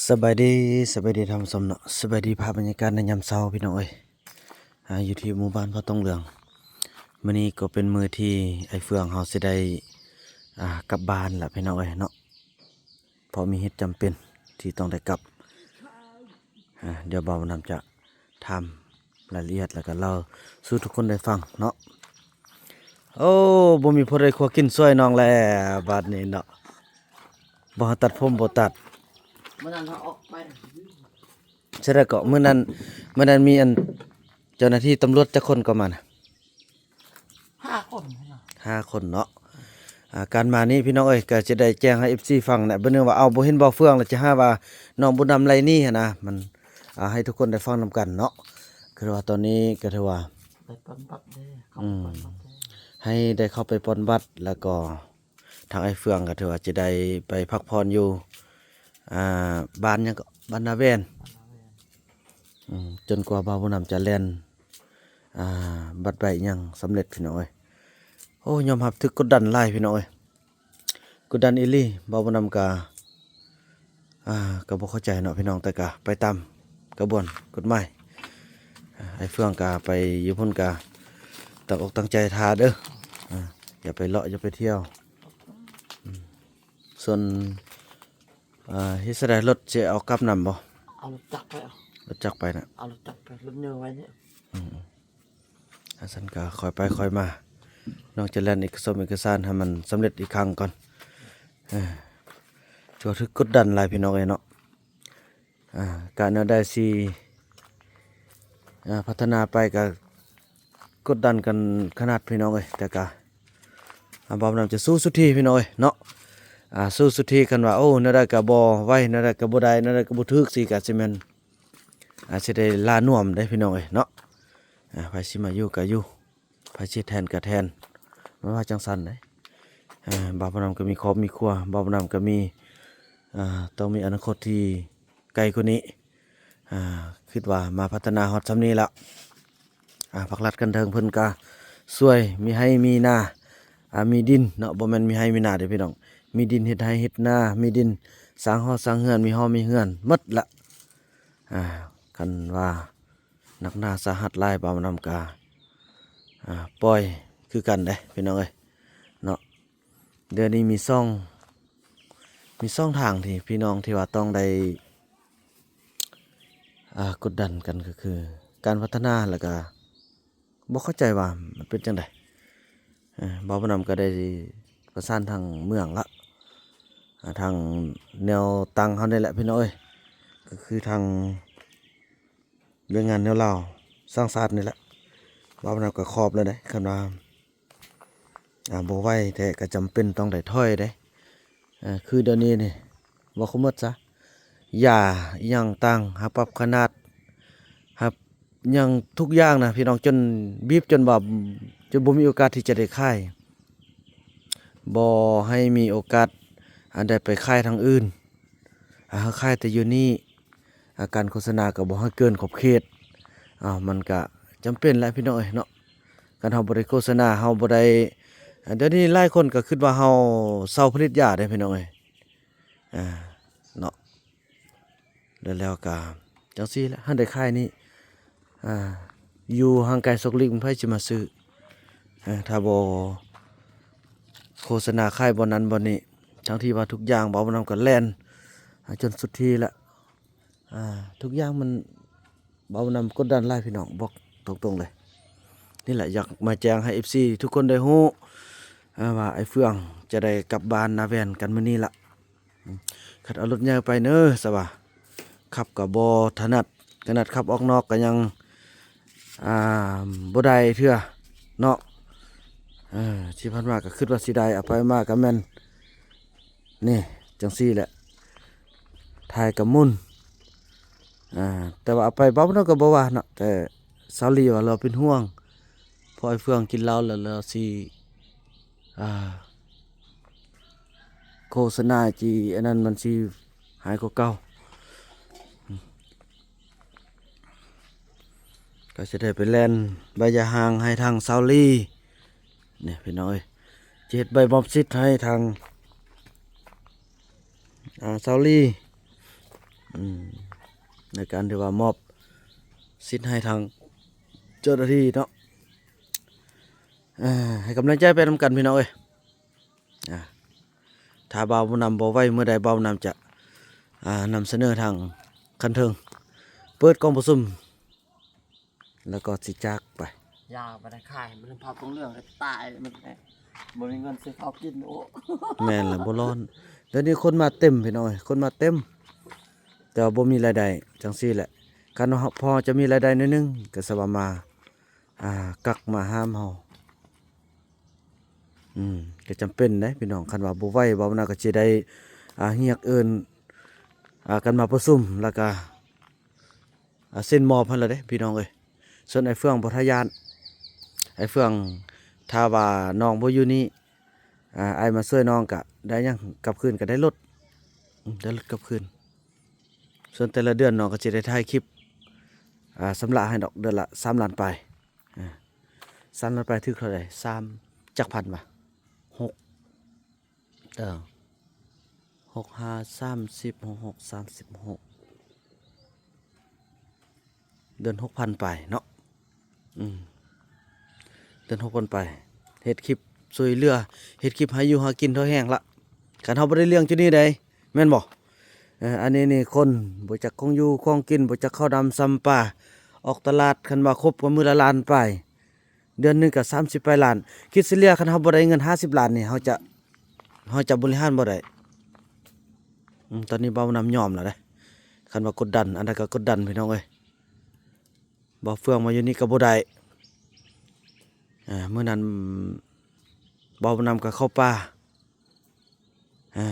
ສະບາຍດີ ສະບາຍດີທ່ານຜູ້ຊົມເນາະ ສະບາຍດີພາບບັນຍາກາດໃນຍາມເຊົ້າພີ່ນ້ອງເອີຍ ອ່າ ຢູ່ທີ່ໝູ່ບ້ານພະຕົງເຫຼືອງ. ມື້ນີ້ກໍເປັນມື້ທີ່ອ້າຍເຟືອງເຮົາຊິໄດ້ ອ່າ ກັບບ້ານລະພີ່ນ້ອງເອີຍເນາະ ເພາະມີເຫດຈຳເປັນທີ່ຕ້ອງໄດ້ກັບ. ອ່າ ດຽວບ່າວບຸນນຳຈະຖາມລາຍລະອຽດ ແລ້ວກໍເລົ່າສູ່ທຸກຄົນໄດ້ຟັງເນາະ. ໂອ້ ບໍ່ມີຜູ້ໃດຄົວກິນຊ່ວຍນ້ອງແລ້ວບາດນີ້ເນາະ ບໍ່ໃຫ້ຕັດຜົມບໍ່ຕັດ. ມື້ນັ້ນເຮົາອອກໄປ ໃຊ່ແລ້ວກໍມື້ນັ້ນ ມື້ນັ້ນມີອັນເຈົ້າໜ້າທີ່ຕຳຫຼວດຈັກຄົນກໍມານະ? ຫ້າຄົນເນາະ ຫ້າຄົນເນາະ. ອ່າ ການມານີ້ພີ່ນ້ອງເອີຍ ກໍຈະໄດ້ແຈ້ງໃຫ້ເອັຟຊີຟັງນະ ບໍ່ນຶກວ່າ ເອົາ ບໍ່ເຫັນບ່າວເຟືອງແລ້ວຈະຫາວ່ານ້ອງບຸນນຳໄລ່ໜີຫັ້ນນະ ມັນ ອ່າ ໃຫ້ທຸກຄົນໄດ້ຟັງນຳກັນເນາະ. ຄືວ່າຕອນນີ້ກໍຖືວ່າ ໄດ້ປ່ອນບັດເດ້ ເຂົ້າ ອືມ ໄປປ່ອນບັດເດ້ ໃຫ້ໄດ້ເຂົ້າໄປປ່ອນບັດ ແລ້ວກໍ ທາງອ້າຍເຟືອງກໍຖືວ່າຈະໄດ້ໄປພັກຜ່ອນຢູ່ ອ່າ ບ້ານຫຍັງເກາະ ບ້ານນາແວ່ນ ບ້ານນາແວ່ນ ອືມ ຈົນກວ່າບ່າວບຸນນຳຈະແລ່ນ ອ່າ ບັດໃບຫຍັງສຳເລັດພີ່ນ້ອງເອີຍ. ໂອ້ ຍອມຮັບຖືກກົດດັນຫຼາຍພີ່ນ້ອງເອີຍ ກົດດັນອີ່ຫຼີ. ບ່າວບຸນນຳກະ ອ່າ ກໍບໍ່ເຂົ້າໃຈເນາະພີ່ນ້ອງ ແຕ່ກະໄປຕາມກະບວນກົດໝາຍ. ອ້າຍເຟືອງກະໄປຢູ່ພຸ້ນກະຕັ້ງອົກຕັ້ງໃຈຖ້າເດີ ອ່າ ຢ່າໄປເລາະ ຢ່າໄປທ່ຽວ. ອືມ ສ່ວນ ອ່າ ເຮັດຈັ່ງໃດ ລົດຊິເອົາກັບນຳບໍ່? ເອົາລົດຈັກໄປ ເອົາລົດຈັກໄປນະ ເອົາລົດຈັກໄປ ລົດເຍອໄວ້ນີ້. ອືມ ອັນຊັ້ນກໍຄ່ອຍໄປຄ່ອຍມາ ນ້ອງຈະແລ່ນເອກະສົມເອກະສານໃຫ້ມັນສຳເລັດອີກຄັ້ງກ່ອນ. ເອີ ຖືວ່າຖືກກົດດັນຫຼາຍພີ່ນ້ອງເອີຍເນາະ. ອ່າ ກະແນວໃດຊິ ອ່າ ພັດທະນາໄປກະກົດດັນກັນຂະໜາດພີ່ນ້ອງເອີຍ ແຕ່ກະ ອ່າ ບ່າວບຸນນຳຈະສູ້ສຸດທີ່ພີ່ນ້ອງເອີຍເນາະ. ອ່າ ສູ້ສຸດທີ່ ຄັນວ່າ ໂອ້ ແນວໃດກໍບໍ່ໄຫວ ແນວໃດກໍບໍ່ໄດ້ ແນວໃດກໍບໍ່ຖືກ ຊິກະຊິແມ່ນ ອ່າ ຊິໄດ້ລານວມເດ້ພີ່ນ້ອງເອີຍເນາະ. ອ່າ ໃຜຊິມາຢູ່ກໍຢູ່ ໃຜຊິແທນກໍແທນ ມັນວ່າຈັ່ງຊັ້ນເດ້. ເອີ ບ່າວບຸນນຳກໍມີຄອບມີຄົວ ບ່າວບຸນນຳກໍມີ ອ່າ ຕ້ອງມີອະນາຄົດທີ່ໄກກວ່ານີ້. ອ່າ ຄິດວ່າມາພັດທະນາຮອດຊ່ຳນີ້ລະ ອ່າ ພາກລັດຂັ້ນເທິງເພິ່ນກະຊ່ວຍ ມີໄຮ່ມີນາ ອ່າ ມີດິນເນາະ ບໍ່ແມ່ນມີໄຮ່ມີນາເດ້ພີ່ນ້ອງ ມີດິນເຮັດໄຮ່ເຮັດນາ ມີດິນສ້າງຫໍສ້າງເຮືອນ ມີຫໍມີເຮືອນໝົດລະ. ອ່າ ຄັນວ່າໜັກໜາສາຫັດຫຼາຍ ບ່າວບຸນນຳກະ ອ່າ ປ່ອຍຄືກັນເດ້ພີ່ນ້ອງເອີຍເນາະ. ດຽວນີ້ມີຊ່ອງ ມີຊ່ອງທາງທີ່ພີ່ນ້ອງທີ່ວ່າຕ້ອງໄດ້ ອ່າ ກົດດັນກັນ ກໍຄືການພັດທະນາ ແລ້ວກໍບໍ່ເຂົ້າໃຈວ່າມັນເປັນຈັ່ງໃດ. ເອີ ບ່າວບຸນນຳກໍໄດ້ປະສານທາງເມືອງລະ ອ່າ ທາງແນວຕັ້ງເຮົານີ້ແຫຼະພີ່ນ້ອງເອີຍ ກໍຄືທາງ ວຽກງານແນວລາວສ້າງຊາດນີ້ແຫຼະ ເວົ້ານຳກໍຂອບແລ້ວເດ້ ຄັນວ່າ ອ່າ ບໍ່ໄຫວແທ້ກໍຈຳເປັນຕ້ອງໄດ້ຖອຍເດ້. ອ່າ ຄືດຽວນີ້ນີ້ ເວົ້າຄືໝົດຊະ ຢາອີ່ຫຍັງຕ່າງ ຮັບປັບຂະໜາດ ຮັບຫຍັງທຸກຢ່າງນະພີ່ນ້ອງ ຈົນບີບ ຈົນວ່າ ຈົນບໍ່ມີໂອກາດທີ່ຈະໄດ້ຂາຍ ບໍ່ໃຫ້ມີໂອກາດ ອັນໃດໄປຂາຍທາງອື່ນ ອ່າ ໃຫ້ຂາຍແຕ່ຢູ່ນີ້ ອ່າ ການໂຄສະນາກໍບໍ່ໃຫ້ເກີນຂອບເຂດ. ອ້າວ ມັນກະຈຳເປັນແຫຼະພີ່ນ້ອງເອີຍເນາະ ຄັນເຮົາບໍ່ໄດ້ໂຄສະນາ ເຮົາບໍ່ໄດ້ ດຽວນີ້ຫຼາຍຄົນກໍຄິດວ່າເຮົາເຊົາຜະລິດຢາເດ້ພີ່ນ້ອງເອີຍ ອ່າ ເນາະ ແລ້ວ ແລ້ວກະຈັ່ງຊີ້ແຫຼະ ຄັນໄດ້ຂາຍນີ້ ອ່າ ຢູ່ຫ່າງໄກສອກຫຼີກ ມັນໃຜຊິມາຊື້ ເອີ ຖ້າບໍ່ໂຄສະນາຂາຍບ່ອນນັ້ນບ່ອນນີ້ ທັງທີ່ວ່າທຸກຢ່າງ ເວົ້ານຳກັນແລ່ນ ອ່າ ຈົນສຸດທີ່ລະ ອ່າ ທຸກຢ່າງມັນ ເວົ້ານຳກົດດັນຫຼາຍພີ່ນ້ອງ ບອກຕົງໆເລີຍ. ນີ້ແຫຼະ ຢາກມາແຈ້ງໃຫ້ເອັຟຊີທຸກຄົນໄດ້ຮູ້ ອ່າ ວ່າອ້າຍເຟືອງຈະໄດ້ກັບບ້ານນາແວ່ນກັນມື້ນີ້ລະ. ຄັນເອົາລົດໃຫຍ່ໄປເນີ ສະວ່າ ຂັບກໍບໍ່ຖະໜັດ ຂະໜາດຂັບອອກນອກກໍຍັງ ອ່າ ບໍ່ໄດ້ເທື່ອເນາະ. ເອີ ທີ່ຜ່ານມາກໍຄິດວ່າຊິໄດ້ ເອົາໄປມາກໍແມ່ນ ນີ້ ຈັ່ງຊີ້ແຫຼະ ທ້າຍກໍໝຸ່ນ ອ່າ ແຕ່ວ່າເອົາໄປເບົາໜ້ອຍກໍບໍ່ວ່າເນາະ ແຕ່ສາວລີວ່າລາວເປັນຫ່ວງ ເພາະອ້າຍເຟືອງກິນເຫຼົ້າແລ້ວ ລາວຊິ ອ່າ ໂຄສະນາຈີ ອັນນັ້ນມັນຊິຮ້າຍກວ່າເກົ່າ. ກໍຈະໄດ້ໄປແລ່ນໃບຢາຮ້າງໃຫ້ທາງສາວລີ ນີ້ພີ່ນ້ອງເອີຍ ຈະເຮັດໃບມອບສິດໃຫ້ທາງ ອ່າ ສາວລີ ອືມ ໃນການທີ່ວ່າມອບສິດໃຫ້ທາງເຈົ້າໜ້າທີ່ເນາະ. ເອີ ໃຫ້ກຳລັງໃຈໄປນຳກັນພີ່ນ້ອງເອີຍ. ອ່າ ຖ້າບ່າວບຸນນຳບໍ່ໄຫວມື້ໃດ ບ່າວບຸນນຳຈະ ອ່າ ນຳສະເໜີທາງຂັ້ນເທິງ ເປີດກອງປະຊຸມ ແລ້ວກໍຊິຈາກໄປ. ຢາບໍ່ໄດ້ຂາຍ ມັນພາກອງເລື່ອງໃຫ້ຕາຍ ມັນ ບໍ່ມີເງິນຊື້ເຂົ້າກິນ. ໂອ້ ແມ່ນລະ ບໍ່ຮ້ອນ. ດຽວນີ້ຄົນມາເຕັມພີ່ນ້ອງເອີຍ ຄົນມາເຕັມ ແຕ່ວ່າບໍ່ມີລາຍໄດ້ ຈັ່ງຊີ້ແຫຼະ. ຄັນວ່າພໍຈະມີລາຍໄດ້ໜ້ອຍໜຶ່ງ ກໍສາມາດມາ ອ່າ ກັກມາຫ້າມເຮົາ. ອືມ ກໍຈຳເປັນເດ້ພີ່ນ້ອງ ຄັນວ່າບໍ່ໄຫວ ເວົ້ານະ ກໍຊິໄດ້ ອ່າ ຮຽກເອີ້ນ ອ່າ ກັນມາປະຊຸມ ແລ້ວກໍ ອ່າ ເຊັນມອບຫັ້ນລະເດ້ພີ່ນ້ອງເອີຍ. ສ່ວນອ້າຍເຟື່ອງບໍ່ທ່າຢ້ານ ອ້າຍເຟື່ອງ ຖ້າວ່ານ້ອງບໍ່ຢູ່ນີ້ ອ່າ ອ້າຍມາຊ່ວຍນ້ອງກະໄດ້ຫຍັງກັບຄືນ ກະໄດ້ລົດ ອືມ ໄດ້ລົດກັບຄືນ. ສ່ວນແຕ່ລະເດືອນນ້ອງກໍຊິໄດ້ຖ່າຍຄລິບ ອ່າ ຊຳລະໃຫ້ດອກ ເດືອນລະສາມລ້ານປາຍ. ອ່າ ສາມລ້ານປາຍຖືກເທົ່າໃດ? ສາມ ຈັກພັນວະ? ຫົກ ເອີ ຫົກຫ້າ ສາມສິບ ຫົກຫົກ ສາມສິບຫົກ ເດືອນຫົກພັນປາຍເນາະ. ອືມ ເດືອນຫົກພັນປາຍ ເຮັດຄລິບຊ່ວຍເຫຼືອ ເຮັດຄລິບຫາຢູ່ຫາກິນທໍ່ແຮງລະ. ຄັນເຮົາບໍ່ໄດ້ລ້ຽງຈຸດນີ້ໃດ ແມ່ນບໍ່? ເອີ ອັນນີ້ນີ້ຄົນບໍ່ຈັກຂອງຢູ່ຂອງກິນ ບໍ່ຈັກເຂົ້ານ້ຳຊຳປາ ອອກຕະຫຼາດ ຄັນວ່າຄົບກໍມື້ລະລ້ານປາຍ ເດືອນໜຶ່ງກໍສາມສິບປາຍລ້ານ. ຄິດສະເລ່ຍ ຄັນເຮົາບໍ່ໄດ້ເງິນຫ້າສິບລ້ານນີ້ ເຮົາຈະ ເຮົາຈະບໍລິຫານບໍ່ໄດ້. ອືມ ຕອນນີ້ບ່າວນຳຍອມແລ້ວເດ້. ຄັນວ່າກົດດັນ ອັນໃດກໍກົດດັນພີ່ນ້ອງເອີຍ. ບ່າວເຟືອງມາຢູ່ນີ້ກໍບໍ່ໄດ້. ເອີ ມື້ນັ້ນບ່າວນຳກໍເຂົ້າປ່າ. ອ່າ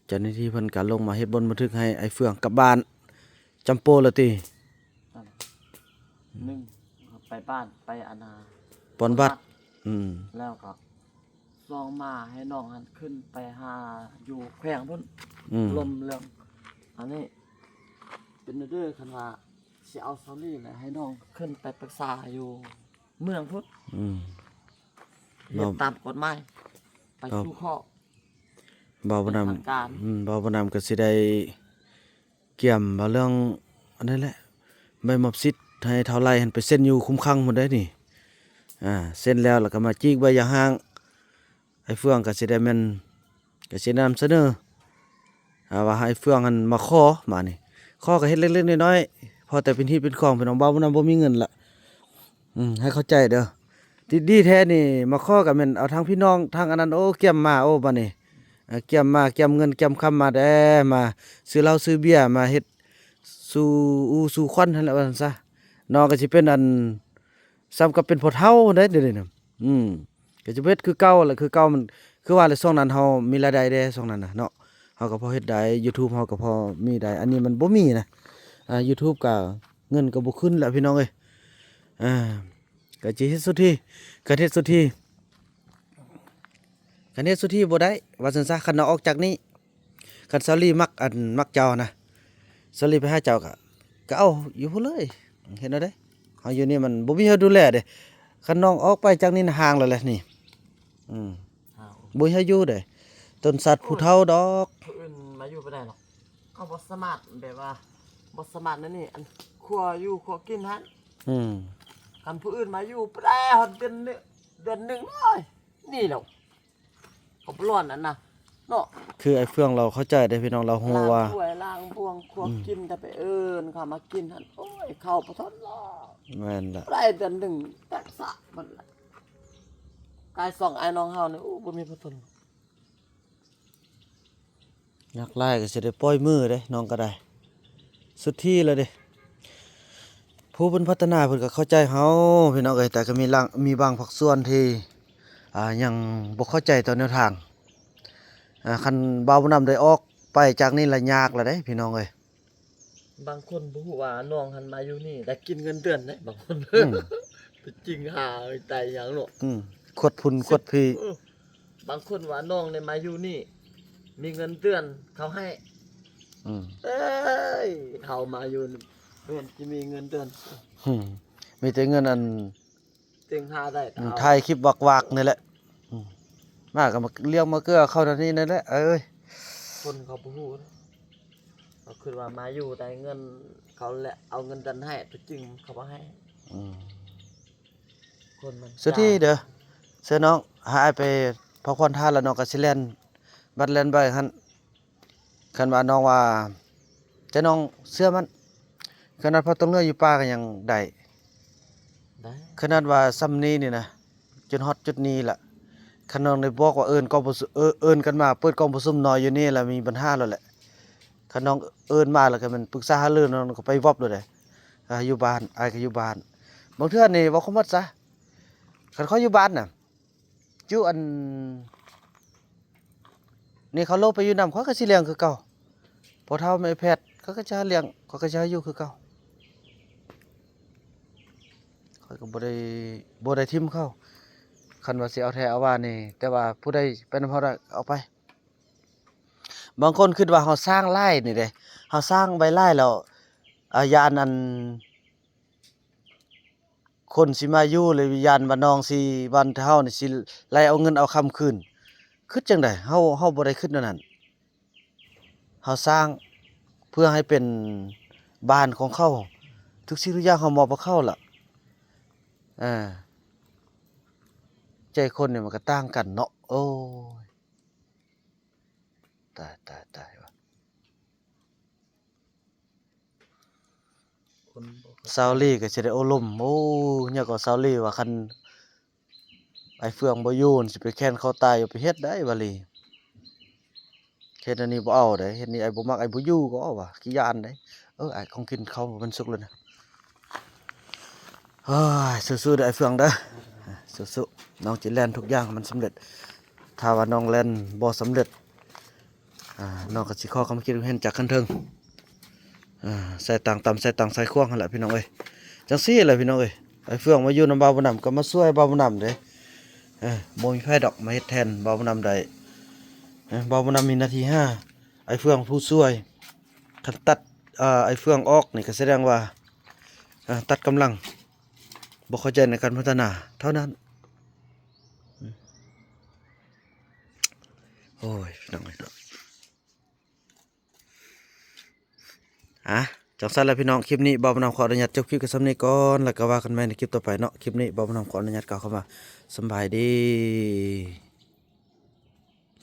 ເຈົ້າໜ້າທີ່ເພິ່ນກະລົງມາເຮັດບົດບັນທຶກໃຫ້ອ້າຍເຟືອງກັບບ້ານຈຳໂປລະຕິ? ໜຶ່ງ ໄປບ້ານ ໄປອັນນາ ປ່ອນບັດ. ອືມ ແລ້ວກໍສອງມາໃຫ້ນ້ອງຫັ້ນຂຶ້ນໄປຫາຢູ່ແຂວງພຸ້ນ. ອືມ ລົມເລື່ອງອັນນີ້ເປັນເດີ ຄັນວ່າຊິເອົາເຊົາລີ້ແລ້ວໃຫ້ນ້ອງຂຶ້ນໄປປຶກສາຢູ່ ເມືອງພຸ້ນ. ອືມ ເຮັດຕາມກົດໝາຍ ໄປສູ່ຂໍ. ບ່າວບຸນນຳ ອືມ ບ່າວບຸນນຳກໍຊິໄດ້ກຽມວ່າເລື່ອງອັນນັ້ນແຫຼະ ໃບມອບສິດໃຫ້ທ້າວໄຫຼຫັ້ນໄປເຊັນຢູ່ຄຸ້ມຄັງພຸ້ນເດ້ນີ້. ອ່າ ເຊັນແລ້ວ ແລ້ວກໍມາຈີກໃບຢ່າຮ້າງ. ອ້າຍເຟືອງກໍຊິໄດ້ແມ່ນ ກໍຊິນຳສະເໜີ ອ່າ ວ່າໃຫ້ອ້າຍເຟືອງຫັ້ນມາຂໍ ບາດນີ້ ຂໍກໍເຮັດເລັກໆນ້ອຍໆ ພໍແຕ່ເປັນຮີດເປັນຄອງ. ພີ່ນ້ອງ ບ່າວບຸນນຳບໍ່ມີເງິນລະ ອືມ ໃຫ້ເຂົ້າໃຈເດີ. ດີ ດີແທ້ນີ້ ມາຂໍກໍແມ່ນເອົາທັງພີ່ນ້ອງ ທັງອັນນັ້ນ ໂອ້ ກຽມມາ ໂອ້ ບາດນີ້ ເອີ ກຽມມາ ກຽມເງິນກຽມຄຳມາແດ່ ມາຊື້ເຫຼົ້າຊື້ເບຍ ມາເຮັດສູ່ອູ່ສູ່ຂວັນຫັ້ນແຫຼະ ວ່າຊັ້ນຊະ. ນ້ອງກໍຊິເປັນອັນ ສ່ຳກັບເປັນພໍ່ເຖົ້າໄດ໋ດຽວນີ້ນະ. ອືມ ກໍຈະເຮັດຄືເກົ່າແຫຼະ ຄືເກົ່າ. ມັນຄືວ່າແຫຼະ ຊ່ວງນັ້ນເຮົາມີລາຍໄດ້ແດ່ ຊ່ວງນັ້ນນະເນາະ ເຮົາກໍພໍເຮັດໄດ້ ຢູທູບເຮົາກໍພໍມີໄດ້. ອັນນີ້ມັນບໍ່ມີນະ ອ່າ ຢູທູບກໍເງິນກໍບໍ່ຂຶ້ນແລ້ວ ພີ່ນ້ອງເອີຍ. ອ່າ ກໍຈະເຮັດສຸດທີ່ ກໍເຮັດສຸດທີ່ ຄັນເຮັດສຸດທີ່ບໍ່ໄດ້ ວ່າຊັ້ນຊະ. ຄັນເຮົາອອກຈາກນີ້ ຄັນສາວລີມັກ ອັນ ມັກເຈົ້ານະ ສາວລີໄປຫາເຈົ້າກະ ກະເອົາຢູ່ພຸ້ນເລີຍ. ເຫັນແລ້ວເດ້ ເຮົາຢູ່ນີ້ມັນບໍ່ມີໃຜດູແລເດ້. ຄັນນ້ອງອອກໄປຈາກນີ້ນະ ຫ່າງແລ້ວແຫຼະນີ້. ອືມ ບໍ່ມີໃຜຢູ່ເດ້ ຕົ້ນສັດຜູ້ເຖົ້າດອກ. ຜູ້ອື່ນມາຢູ່ບໍ່ໄດ້ດອກ ເຂົາບໍ່ສາມາດ ແບບວ່າບໍ່ສາມາດແນວນີ້ ອັນ ຄົວຢູ່ຄົວກິນຫັ້ນ. ອືມ ຄັນຜູ້ອື່ນມາຢູ່ບໍ່ໄດ້ ຮອດເດືອນໜຶ່ງ ເດືອນໜຶ່ງ ໂອ້ຍ ນີ້ແຫຼະ ເຂົາບໍ່ຮ້ອນນັ້ນນະເນາະ. ຄືໄອ້ເຟືອງລາວເຂົ້າໃຈເດ້ພີ່ນ້ອງ ລາວຮູ້ວ່າ ລ້າງຖ້ວຍລ້າງບ່ວງຄົວ ອືມ ກິນ ແຕ່ໄປເອີ້ນເຂົາມາກິນຫັ້ນ ໂອ້ຍ ເຂົ້າບໍ່ທົນລະ. ແມ່ນລະ ໄດ້ເດືອນໜຶ່ງແຕກສະໝົດລະ. ກາຍສອງອ້າຍນ້ອງເຮົານີ້ ໂອ້ ບໍ່ມີຜູ້ທົນ. ຍາກຫຼາຍກໍຊິໄດ້ປ່ອຍມືເດ້ ນ້ອງກໍໄດ້ ສຸດທີ່ແລ້ວເດ້. ຜູ້ເພິ່ນພັດທະນາເພິ່ນກໍເຂົ້າໃຈເຮົາພີ່ນ້ອງເອີຍ ແຕ່ກໍມີລາງ ມີບາງພາກສ່ວນທີ່ ອ່າ ຍັງບໍ່ເຂົ້າໃຈຕໍ່ແນວທາງ. ອ່າ ຄັນບ່າວບຸນນຳໄດ້ອອກໄປຈາກນີ້ລະຍາກລະເດ້ພີ່ນ້ອງເອີຍ. ບາງຄົນບໍ່ຮູ້ວ່ານ້ອງຫັ້ນມາຢູ່ນີ້ໄດ້ກິນເງິນເດືອນເດ້ ບາງຄົນ ອືມ ໄປຈິງຫາໄດ້ຫຍັງເນາະ. ອືມ ຂວດພຸ້ນຂວດພີ້ ເອີ ບາງຄົນວ່ານ້ອງໄດ້ມາຢູ່ນີ້ມີເງິນເດືອນເຂົາໃຫ້. ອືມ ເອີຍ ເຮົາມາຢູ່ນີ້ເພິ່ນຊິມີເງິນເດືອນ ອືມ ມີແຕ່ເງິນອັນ ຈຶ່ງຫາໄດ້ ອືມ ຕາມ ຖ່າຍຄລິບວັກໆນີ້ແຫຼະ. ອືມ ມາກໍມາລ້ຽງມາເກືອເຂົານັ້ນນີ້ນັ້ນແຫຼະ ເອີຍ ຄົນເຂົາບໍ່ຮູ້ນະ. ກໍຄິດວ່າມາຢູ່ໄດ້ເງິນ ເຂົາແຫຼະເອົາເງິນເດືອນໃຫ້ ຕົວຈິງເຂົາບໍ່ໃຫ້. ອືມ ຄົນມັນ ສຸທີເດີ ເຊີນນ້ອງ ໃຫ້ອ້າຍໄປເຜົາຄວັນທານ ແລ້ວນ້ອງກໍຊິແລ່ນບັດແລ່ນໄບຫັ້ນ. ຄັນວ່ານ້ອງວ່າ ແຕ່ນ້ອງເຊື່ອໝັ້ນ ຂະໜາດເຜົາຕົງເນື້ອຢູ່ປ່າກໍຍັງໄດ້ ໄດ້ ຂະໜາດວ່າຊ່ຳນີ້ນີ້ນະ ຈົນຮອດຈຸດນີ້ລະ ຄັນນ້ອງໄດ້ບອກວ່າເອີ້ນກອງປະຊຸມ ເອີ້ນກັນມາເປີດກອງປະຊຸມໜ້ອຍຢູ່ນີ້ລະ ມີບັນຫາແລ້ວແຫຼະ. ຄັນນ້ອງເອີ້ນມາແລ້ວກໍແມ່ນປຶກສາຫາລື ນ້ອງກໍໄປວັອບໂລດເດ້. ອ່າ ຢູ່ບ້ານ ອ້າຍກໍຢູ່ບ້ານ. ບາງເທື່ອນີ້ເວົ້າຄວາມໝົດຊະ ຄັນຂ້ອຍຢູ່ບ້ານນະ ຢູ່ອັນນີ້ ເຂົາໂລໄປຢູ່ນຳ ຂ້ອຍກໍຊິລ້ຽງຄືເກົ່າ. ພໍ່ເຖົ້າແມ່ແພດ ເຂົາກໍຈະລ້ຽງ ຂ້ອຍກໍຈະຢູ່ຄືເກົ່າ. ຂ້ອຍກໍບໍ່ໄດ້ ບໍ່ໄດ້ຖິ້ມເຂົາ. ຄັນວ່າຊິເອົາແທ້ເອົາວ່ານີ້ ແຕ່ວ່າຜູ້ໃດໄປນຳເຮົາໄດ້ ເອົາໄປ. ບາງຄົນຄິດວ່າເຮົາສ້າງຫຼາຍນີ້ເດ້ ເຮົາສ້າງໄວ້ຫຼາຍແລ້ວ ອາ ຢ້ານອັນ ຄົນຊິມາຢູ່ ແລະ ຢ້ານວ່ານ້ອງຊິ ບ້ານເຮົານີ້ຊິໄລ່ເອົາເງິນເອົາຄຳຄືນ. ຄິດຈັ່ງໃດ? ເຮົາ ເຮົາບໍ່ໄດ້ຄິດແນວນັ້ນ. ເຮົາສ້າງເພື່ອໃຫ້ເປັນບ້ານຂອງເຂົາ ທຸກສິ່ງທຸກຢ່າງເຮົາມອບໃຫ້ເຂົາລະ. ເອີ ໃຈຄົນນີ້ມັນກໍຕ່າງກັນເນາະ. ໂອ້ຍ ຕາຍ ຕາຍ ຕາຍວ່າ ສາວລີກໍຊິໄດ້ໂອ້ລົມ. ໂອ້ ຍາກກວ່າສາວລີວ່າ ຄັນອ້າຍເຟືອງບໍ່ຢູ່ ຊິໄປແຂນເຂົາຕາຍ ຢ່າໄປເຮັດໄດ໋ ວ່າລີ. ເຮັດອັນນີ້ບໍ່ເອົາໃດ ເຮັດນີ້ອ້າຍບໍ່ມັກ ອ້າຍບໍ່ຢູ່ກໍວ່າ ຂີ້ຢ້ານໃດ. ເອີ ອ້າຍ ຂອງກິນເຂົາມັນສຸກແລ້ວນະ. ເຮີ້ຍ ສູ້ໆເດີອ້າຍເຟືອງເດີ ສູ້ໆ. ນ້ອງຈະແລ່ນທຸກຢ່າງໃຫ້ມັນສຳເລັດ. ຖ້າວ່ານ້ອງແລ່ນບໍ່ສຳເລັດ ອ່າ ນ້ອງກໍຊິຂໍຄຳຄິດເຫັນຈາກຂັ້ນເທິງ ອ່າ ໃສ່ຕັງຕຳໃສ່ຕັງໃສ່ຂວາງຫັ້ນແຫຼະພີ່ນ້ອງເອີຍ. ຈັ່ງຊີ້ແຫຼະພີ່ນ້ອງເອີຍ ໄອ້ເຟືອງມາຢູ່ນຳບ່າວບຸນນຳ ກໍມາຊ່ວຍບ່າວບຸນນຳເດ້. ເອີ ບໍ່ມີໃຜດອກມາເຮັດແທນບ່າວບຸນນຳໄດ້. ເອີ ບ່າວບຸນນຳມີໜ້າທີ່ຫາ ໄອ້ເຟືອງຜູ້ຊ່ວຍ. ຄັນຕັດ ເອີ ໄອ້ເຟືອງອອກນີ້ກໍສະແດງວ່າ ເອີ ຕັດກຳລັງ ບໍ່ເຂົ້າໃຈໃນການພັດທະນາເທົ່ານັ້ນ. ໂອ້ຍ ພີ່ນ້ອງເອີຍເນາະ. ອ່າ ຈັ່ງຊັ້ນລະພີ່ນ້ອງ ຄລິບນີ້ບ່າວບຸນນຳຂໍອະນຸຍາດຈົບຄລິບກັນສ່ຳນີ້ກ່ອນ ແລ້ວກໍວ່າກັນໃໝ່ໃນຄລິບຕໍ່ໄປເນາະ. ຄລິບນີ້ບ່າວບຸນນຳຂໍອະນຸຍາດກ່າວຄຳວ່າ ສຳບາຍດີ.